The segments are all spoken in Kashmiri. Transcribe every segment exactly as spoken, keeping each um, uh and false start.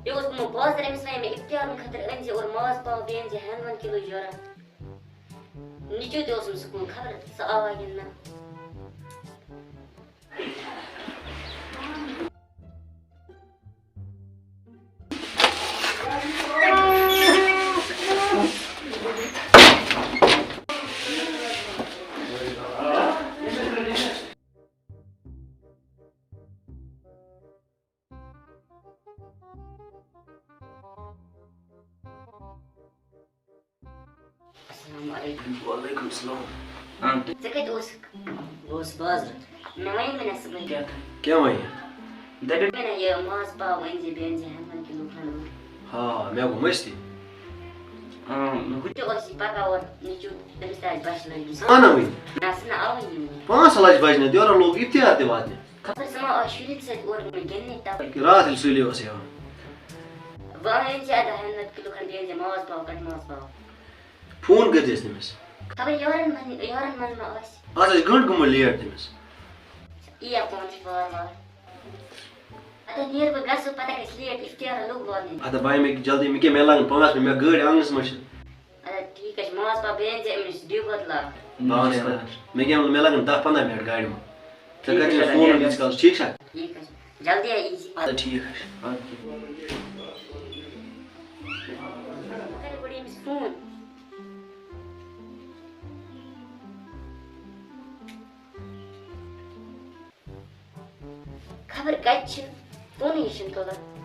یہِ اوس گوٚمُت بازر، أمِس وَنے مےٚ اِفتِیارَن خٲطرٕ أنۍ زِ اورٕ ماز پاو، بیٚیہِ أنۍ زِ ہٮ۪نٛد وٮ۪نٛد کِلوٗ جورا۔ نیٚچوٗ تہِ اوسُم سکوٗل، خبر سُہ آوا کِنہٕ نہ۔ السلام علیکم۔ وعلیکم السلام۔ آ۔ ژٕ کَتہِ اوسُکھ؟ بہٕ اوسُس بازرٕ۔ مےٚ وَنے مےٚ نہ صُبحٲے۔ کیٛاہ تھا؟ کیٛاہ وَنے؟ دَپے مےٚ نہ یہِ ماز پاو أنۍ زِ، بیٚیہِ أنۍ زِ ہٮ۪نٛد وٮ۪نٛد کِلوٗ کھنٛڈ وول۔ ہا، مےٚ گوٚو مٔشتٕے۔ آ، ہُہ تہِ اوس یہِ پَکان اورٕ نیٚچوٗ، تٔمِس تہِ آسہِ بَچھِ لٔجمٕژ۔ اَنو وۄنۍ۔ نہ، سُہ نہ آوٕے نہٕ وُنہِ۔ پانٛژھ لَچھ بَچہِ نہ، تورٕ لوگ اِفتِیار تہِ واتنہِ۔ خبر سُہ ما آو شُرٮ۪ن سۭتۍ اورٕ گوٚمُت گِنٛدنہِ تَوَے۔ راتھ ییٚلہِ سُلے اوس یِوان۔ وۄنۍ أنۍ زِ اَدٕ ہٮ۪نٛد وٮ۪نٛد کِلوٗ کھنٛڈ، بیٚیہِ أنۍ زِ ماز پاو، کَٹہٕ ماز پاو۔ فون کٔرۍ زِ اَسہِ تٔمِس۔ خبر یارَن منٛز، یارَن منٛز ما آسہِ۔ اَز آسہِ گٲنٛٹہٕ گوٚمُت لیٹ تٔمِس۔ یی یا پانَس وار وار۔ اَدٕ نیر بہٕ گژھٕ، پَتہٕ گژھِ لیٹ، اِفتِیار لوٚگ واتنہِ۔ اَدٕ بہٕ یِمہٕ جلدی، مےٚ کیٛاہ، مےٚ لَگَن پانٛژھ مِنٹ، مےٚ گٲڑۍ آنٛگنَس منٛز چھِ۔ اَدٕ ٹھیٖک حظ چھُ، ماز پاو بیٚیہِ أنۍ زِ أمِس ڈِو بٲتلہ۔ بہٕ آسہٕ تَتھ۔ مےٚ کیٛاہ، مےٚ لَگَن دَہ پنٛداہ مِنٹ گاڑِ منٛز۔ ژٕ ٹھیٖک کَر حظ ژےٚ چھُ، فون نیرٕ ییٖتِس کالَس، ٹھیٖک چھا؟ ٹھیٖک حظ چھُ۔ جلدی یی زِ۔ اَدٕ ٹھیٖک حظ چھُ۔ اَدٕ کیٛاہ۔ بہٕ کَرٕ گۄڈٕ أمِس فون۔ خبر کَتہِ چھِ، فونٕے چھِنہٕ تُلان۔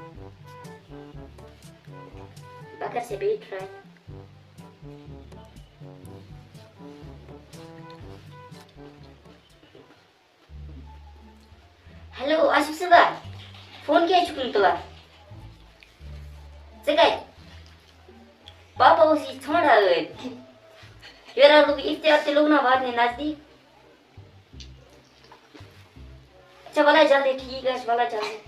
بہٕ کَرٕ سا بیٚیہِ ٹراے۔ ہیلو، آصف صٲبا، فون کیٛازِ چھُکھ نہٕ تُلان؟ ژٕ کَتہِ؟ پاپا اوس یہِ ژھانٛڈان ٲدۍ۔ یورٕ آو لوٚگ اِفتِیار تہِ لوٚگ نا واتنہِ نزدیٖک۔ اچھا، وَلہٕ جلدی، ٹھیٖک حظ چھُ، وَلہٕ جلدی۔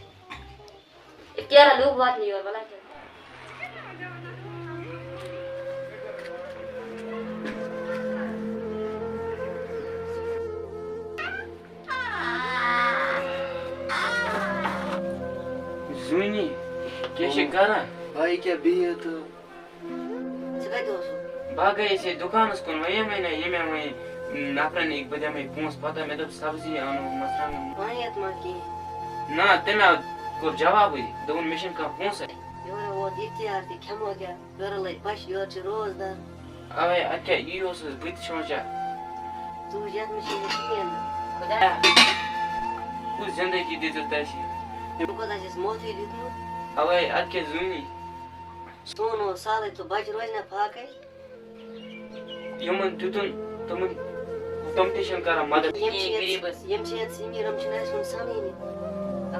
اِفتِیارا لوٚگ واتنہِ یور، وَلہٕ جلدی۔ زوٗنی، کیٛاہ چھِ کران؟ بھائی، کیٛاہ بِہِتھ؟ ژٕ کَتہِ اوسُکھ؟ بہٕ ہا گٔیَس ییٚتہِ دُکانَس کُن، وۄنۍ یِمَے نہ، ییٚمہِ وۄنۍ نفرَن أکۍ بہٕ دِمَے پونٛسہٕ، پَتہٕ مےٚ دوٚپ سبزی اَنو، مَرژٕوانٛگَن۔ وۄنۍ یَتھ ما کِہیٖنۍ؟ نہ، تٔمۍ آو کوٚر جوابٕے، دوٚپُن مےٚ چھِنہٕ کانٛہہ پونٛسَے۔ یورٕ ووت اِفتِیار تہِ کھٮ۪مو کیٛاہ؟ یورٕ لٔج پَش، یورٕ چھِ روزدار۔ اَوَے، اَدٕ کیٛاہ، یی اوسُس بہٕ تہِ سونٛچان۔ ژٕ وٕچھ، یَتھ منٛز چھِنہٕ کِہیٖنۍ نہٕ۔ خۄدایا، کُس زِندگی دِژٕتھ اَسہِ؟ تٔمۍ کوٗتاہ چھِ اَسہِ موتھٕے دیُتمُت۔ اَوَے، اَدٕ کیٛاہ زوٗنی؟ سون اوس سہلٕے، تہٕ بَچہٕ روزِ نہ فاقَے۔ یِمَن دیُتُن، تِمَن، تِم تہِ چھِنہٕ کران مدد۔ یِم چھِ ییٚتہِ، غریٖبَس۔ یِم چھِ ییٚتہِ سِمیر، یِم چھِنہٕ اَسہِ کُن سَنٲنی۔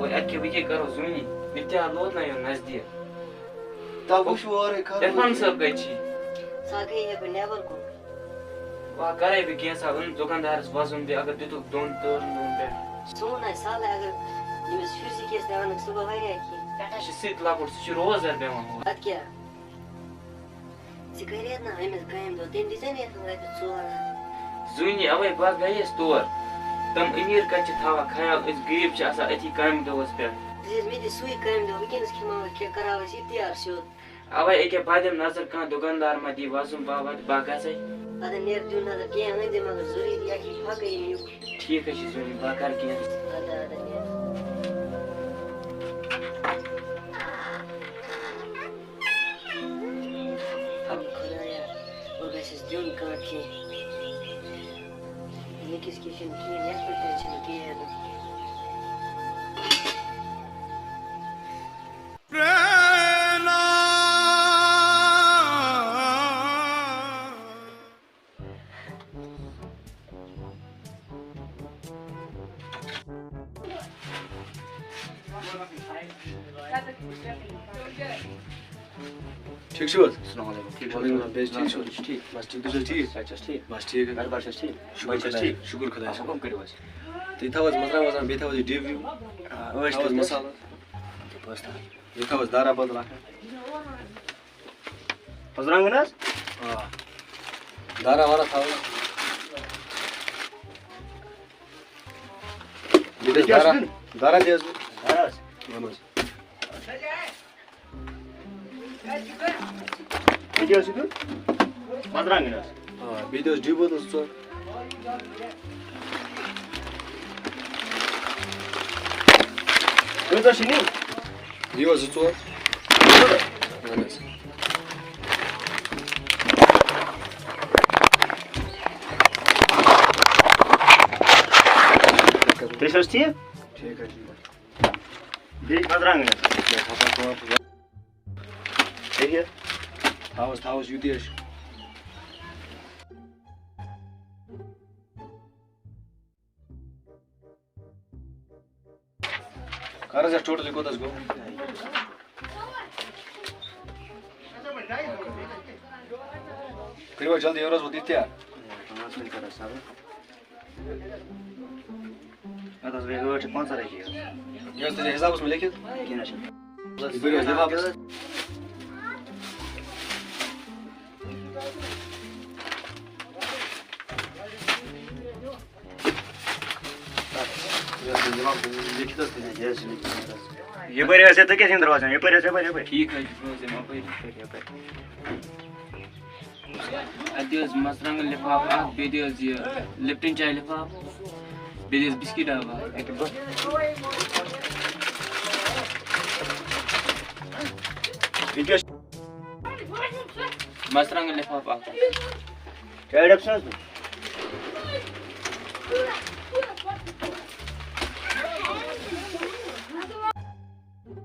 وۄنۍ اَدٕ کیٛاہ، وۄنۍ کیٛاہ کَرو زوٗنی؟ اِفتِحار لوت نہ یُن نزدیٖک۔ تَو وٕچھو اورَے کَرو۔ عرفان صٲب کَتہِ چھِ؟ سُہ ہا گٔیے یَپٲرۍ نٮ۪بَر کُن۔ وۄنۍ کَرَے بہٕ کینٛژھا، ووٚن دُکاندارَس وۄزُم دِ، اگر دِتُکھ دۄن تٲرَن دۄن پٮ۪ٹھ۔ سُہ ووٚن اَسہِ سہلٕے، اگر ییٚمِس ہِرسہِ کیس تہِ اَنَکھ، سُہ گوٚو واریاہ کینٛہہ۔ پٮ۪ٹھٕ چھِ سُہ تہِ لۄکُٹ، سُہ چھُ روزدَر بیٚہوان ہور۔ اَدٕ کیٛاہ؟ ژٕ کَرِ یَتھ نہ أمِس کامہِ دۄہ، تٔمۍ دِژ نا یَتھ رۄپیہِ ژور ہَتھ۔ زوٗنی، اَوَے بہٕ ہا گٔیَس تور۔ تِم أمیٖر کَتہِ چھِ تھاوان خیال، أسۍ غریٖب چھِ آسان أتھی کامہِ دۄہَس پٮ۪ٹھ۔ دِژ مےٚ تہِ سُے کامہِ دۄہ، وٕنکیٚنَس کھٮ۪مہو أسۍ کیٛاہ، کَرہو أسۍ اِفتِیار سیوٚد۔ اَوَے أکیٛاہ بہٕ دِمہٕ نظر، کانٛہہ دُکاندار ما دی وۄزُم باوَتھ، بہٕ ہا گژھَے۔ اَدٕ نیر دیُن نظر، کینٛہہ أنۍ زِ مگر ضروٗری، یَتھ یی پھَکٕے ییٚمیُک۔ ٹھیٖک حظ چھُ زوٗنی، بہٕ ہا کَرٕ کینٛہہ۔ اَدٕ، اَدٕ نیر۔ خۄدایا، وۄنۍ گژھٮ۪س دیُن کانٛہہ کینٛہہ۔ ییٚتِس کیٛاہ چھُنہٕ کِہیٖنۍ، یَتھ پٮ۪ٹھ تہِ چھُنہٕ کِہیٖنۍ نہٕ۔ ٹھیٖک چھِو حظ؟ السلام علیکم۔ ٹھیٖک چھِو حظ؟ وعلیکم السلام۔ بیٚیہِ ٹھیٖک چھِو؟ شُکر، ٹھیٖک۔ بَس ٹھیٖک، تُہۍ چھِو حظ ٹھیٖک؟ صحت چھِ حظ ٹھیٖک؟ بَس ٹھیٖک حظ۔ گَرٕ بار چھِ حظ ٹھیٖک؟ شُکر خۄدایَس کُن۔ حُکُم کٔرِو حظ۔ تُہۍ تھاو حظ مَرژٕوانٛگَن وَرژٕوانٛگَن، بیٚیہِ تھاو حظ یہِ ڈِو وِو۔ آ، ٲٹھ تھاو حظ تھٲوِو۔ مصالہٕ۔ تہٕ بَس تھاو۔ بیٚیہِ تھاو حظ دارا بدل اَکھ۔ مَرژٕوانٛگَن حظ؟ آ۔ دارا وارا تھاو حظ۔ بیٚیہِ بیٚیہِ کیٛاہ دارا، چھُ دیُن؟ دارا تہِ حظ۔ دارا حظ؟ اَہَن حظ۔ یہِ کیٛاہ اوس یہِ دیُن؟ مرژٕوانٛگن حظ۔ آ، بیٚیہِ دِ حظ ڈِبہٕ حظ ژور۔ کۭژاہ چھِ نِنۍ؟ دِیِو حظ زٕ ژور۔ اہن حظ۔ تُہۍ چھِو حظ ٹھیٖک؟ ٹھیٖک حظ چھُ۔ بیٚیہِ مرژٕوانٛگن حظ۔ بیٚیہِ؟ تھاوُس، تھاوُس، یُتُے حظ چھُ۔ کر حظ یتھ ٹوٹل یہِ کوٗتاہ حظ گوٚو؟ کٔرِو حظ جلدی، یورٕ حظ ووت اِفتِیار۔ پانٛژھ مِنٹ کر حظ صبر۔ اَتھ حظ گٔے ٲٹھ شیٚتھ پنٛژاہ رۄپیہِ حظ۔ یہِ حظ تھٲیزِ حِسابَس منٛز لیکھِتھ۔ کینٛہہ نہ حظ چھُنہٕ۔ یہِ بٔرِو حظ لِفافَس۔ یپٲرۍ ٲسۍ تُہۍ کیٛاہ چھِ یِم دروازٕ ہٮ۪وان؟ یپٲرۍ ٲسۍ، یپٲرۍ، یپٲرۍ۔ ٹھیٖک حظ چھُ، بہٕ حظ یِمہٕ اپٲرۍ۔ یپٲرۍ، یپٲرۍ۔ اَتہِ حظ مرژٕوانٛگن لِفاف اکھ، بیٚیہِ دِ حظ یہِ لِپٹن چاے لِفاف، بیٚیہِ دِ حظ بِسکیٖٹ ڈبہٕ اکھ۔ یہِ کیٛاہ چھُ؟ مرژٕوانٛگن لِفاف اکھ۔ چاے ڈبہٕ چھِ حظ تُہۍ؟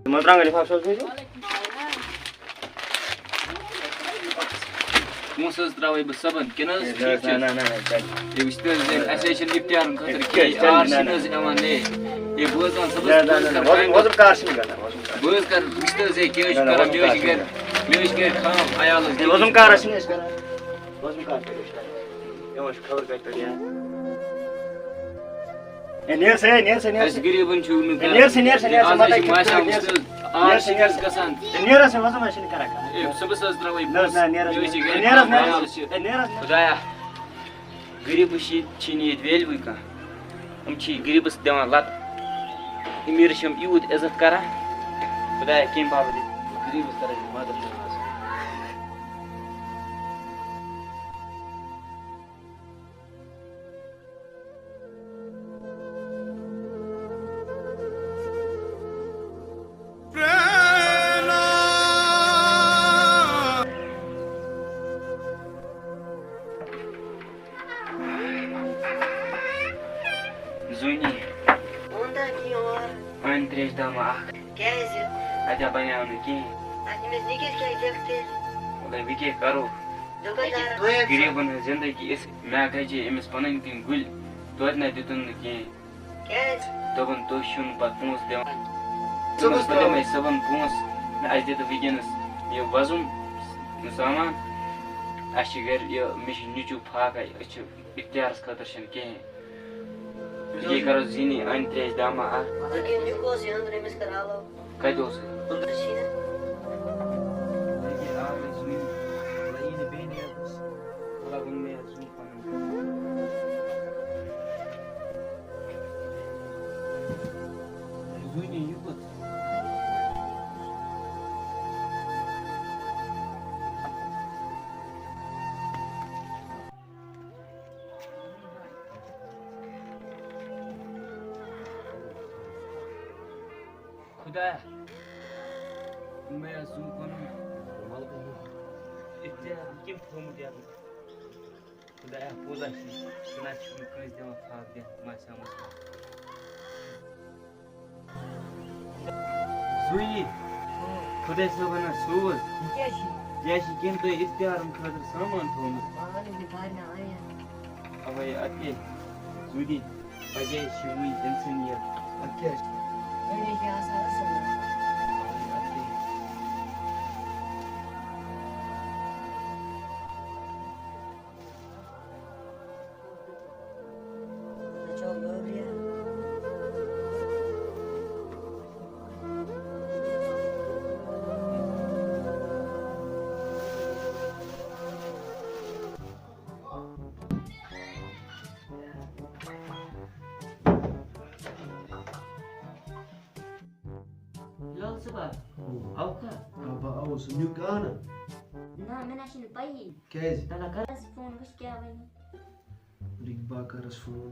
مرژٕوانٛگن لِفاف چھِ حظ تُہۍ؟ پونٛسہٕ حظ ترٛاوَے بہٕ صُبحن، کِنہٕ حظ؟ ہے، نہ حظ، ٹھیٖک چھُ۔ نہ، نہ، نہ، نہ، چلہِ۔ ہے، وٕچھ تہٕ حظ، ہے، اَسہِ حظ چھِنہٕ اِفتِیارَن خٲطرٕ ہے، کینٛہہ، چلہِ، آز نہ، چھِنہٕ نہ۔ حظ یِوان، ہے۔ ہے، بہٕ حظ وَنہٕ صُبحس، نہ، نہ، بہٕ حظ نہ، کَرٕ وۄزُم، کامہِ وۄزُم کار چھِنہٕ گژھان، وۄزُم کار۔ بہٕ حظ کَرٕ، وٕچھ تہٕ حظ، ہے، کیٛاہ حظ نہ، چھُ نہ، کَران، وۄزُم مےٚ حظ کار چھِ گَرِ، چھِنہٕ گژھان۔ مےٚ حظ چھِ گَرِ خام عیال حظ۔ ہے، وۄزُم کار حظ چھِنہٕ أسۍ کَران، وۄزُم کار کَرو أسۍ کَران۔ یِوان چھُ خبر کَتہِ پٮ۪ٹھ یِوان۔ ہے، نیر سا، ہے، نیر سا، نیر سا۔ اَسہِ غریٖبَن چھُ وٕنیُک ہے، نیر سا، نیر سا، نیر سا، آز مَتہٕ حظ چھِ کیٚنٛہہ، ماشاء اللہ، نیر سا۔ آز چھِ نیر سا۔ گژھان۔ ہے، نیر سا، وۄزُم حظ چھِنہٕ کَران کَتھ۔ ہے، صُبحَس حظ ترٛاوَے ہے، نہ حظ، پونٛسہٕ۔ نہ، نیر حظ، مےٚ حظ چھِ گَرِ نیر حظ، نیر خام حظ۔ عیال چھِ۔ ہے، نیر حظ، نیر حظ۔ خۄدایا، غریٖبَس چھِ، چھِنہٕ ییٚتہِ value کانٛہہ۔ یِم چھِ غریٖبَس دِوان لَتہٕ۔ أمیٖرَس چھِ یِم یوٗت عزت کَران۔ خۄدایا، کَمہِ باپَتھ دِتھ غریٖبَس کَران یِم مَدَد؟ زوٗنی۔ اوٚن تہٕ أتی یور۔ أنۍ ترٛیش دامہ اکھ۔ کیٛازِ؟ اَتہِ ہا بنیٛاو نہٕ کِہیٖنۍ۔ اَتہِ أمِس نِکِس کیٛاہ لیکھتہِ؟ وَلہٕ وۄنۍ کیٛاہ کَرو؟ دُکاندار۔ غریٖبَن ہٕنٛز زِندگی، أسۍ، مےٚ گَجے أمِس پَنٕنۍ کِنۍ گُلۍ، توتہِ نہ دیُتُن نہٕ کِہیٖنۍ۔ کیٛازِ؟ دوٚپُن، "تُہۍ چھِو نہٕ پَتہٕ پونٛسہٕ دِوان۔" صُبحَس دوٚپمَس، "بہٕ دِمَے ترٛاوَو۔ صُبحَن پونٛسہٕ، مےٚ اَسہِ دِ تہٕ وٕنکیٚنَس یہِ وَزُم سامان، اَسہِ چھِ گَرِ یہِ، مےٚ چھِ نیٚچوٗ فاقَے، أسۍ چھِ اِفتِیارَس خٲطرٕ چھِنہٕ کِہیٖنۍ۔ یہِ کَرو زِنی، اَنہِ ترٛیش دامہ اَکھ۔" لیکن یہِ کُس یہِ أنٛدرٕ أمِس کَرٕ آلو؟ کَتہِ اوس یہِ؟ أنٛدرٕ چھِ یہِ۔ یہِ آو مےٚ زِنی، وَلہٕ یی نہٕ بیٚیہِ نیرنَس۔ وَلہٕ ووٚن مےٚ یَتھ زوٗ پَنُن۔ زوٗنہِ یہِ کوٚت؟ خۄدایا، مےٚ حظ زُو پَنُن اِفتِیار کٔمۍ تھوٚومُت یَتھ؟ خۄدایا، پوٚز ہا چھُ، نَتہٕ چھُنہٕ کٲنٛسہِ دِوان فاقہٕ دِتھ ماسہِ آمٕژ۔ زوٗنی، خۄداے صٲبَن حظ سوز۔ یہِ کیٛاہ چھِ؟ یہِ حظ چھِ کیٚنٛہہ تۄہہِ اِفتِیارَن خٲطرٕ سامان تھوٚومُت۔ اَہَن حظ، یہِ کَر مےٚ اَنہِ۔ اَوَے اَدٕ کیٛاہ، زوٗنی، پَزے اَسہِ چھِ وٕنۍ اِنسٲنیت۔ اَدٕ کیٛاہ چھِ؟ اَوَے اَدٕ کیٛاہ۔ ژٕ بَر۔ آوکھا؟ آ، بہٕ آوُس۔ نیُک آو نہ؟ نہ، مےٚ نہ چھُنہٕ پَیی۔ کیٛازِ؟ تَلہ کَر حظ فون، وٕچھ کیٛاہ وَنہِ۔ رُکہِ بہٕ کَرَس فون۔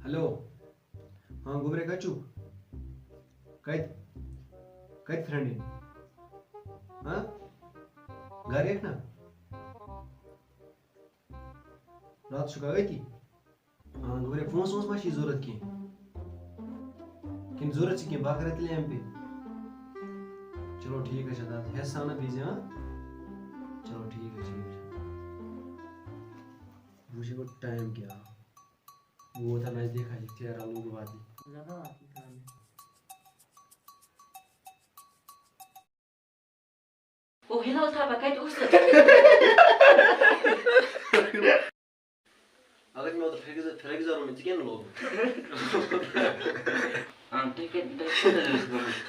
ہیلو۔ ہاں، گوٚبرے کَتہِ چھُکھ؟ کَتہِ؟ کَتہِ فرٛینٛڈِ؟ ہاں؟ گَرِ یَکھ نا؟ راتَس چھُکھا أتی؟ آ، گوٚبرے، پونٛسہٕ وونٛسہٕ ما چھی ضوٚرَتھ کینٛہہ؟ کِنہٕ ضوٚرَتھ چھِ کینٛہہ؟ بہٕ ہا کَرے تیٚلہِ ایم پے۔ چلو، ٹھیٖک حظ چھِ، دَپ، ہٮ۪س سا نہ بیٚیہِ زِ، ہاں؟ چلو، ٹھیٖک حظ چھِ، ٹھیٖک چھِ۔ وٕچھِ گۄڈٕ ٹایم کیٛاہ آو۔ ووت ہا نزدیٖک حظ، یہِ ژیرٕ لوٚگ واتنہِ۔ او ہلال تھاپا کتہِ اوس؟ اگر مےٚ اوترٕ فراک یزار، فراک یزار اوٚن مےٚ، ژےٚ کیٛاہ نہٕ لوگُتھ؟ آ، تُہۍ کتہِ، تُہۍ کوٗتاہ ٲسۍ گٔمٕتۍ؟